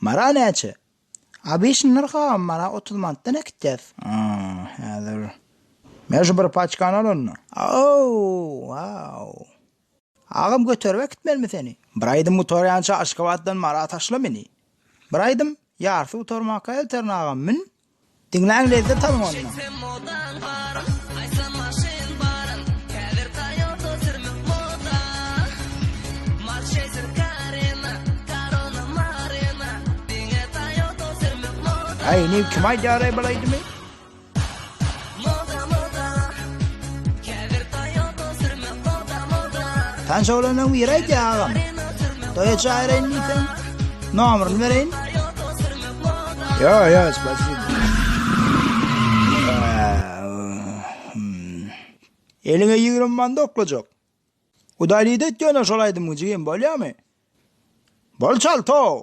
Mara näçe? Abyş nyrh agam mara 30 manatdan äkitýäs. A, häzir. Men şu bir paçkany al onda. Ow, wow. Agam göterip äkitmelimi seni? Bir aýdym gutarýança Aşgabatdan Mara taşla meni. Bir aýdym, ýarsy gutarmaka elterin agam, mün. Diňläň lezzet alyň onda. Çeksem modaň baryn, aýtsam maşyn baryn, Häzir Toyota sürmek moda. Marşeýser Carina, Corona Marina, Diňe Toyota sürmek moda. Aý indi kim aýdýaraý bul aýdymy? Moda moda, Häzir Toyota sürmek moda moda. Tanyş oglanlaň biri aýdýar agam. Toýa çagyraýyn diýseň, nomerini bereýin. Ýo, ýo, spasibo. Eliňe 20 manat oklajak. Udalit et ýöne şol aýdymyňy jigim, bolýamy? Bol çal, tow!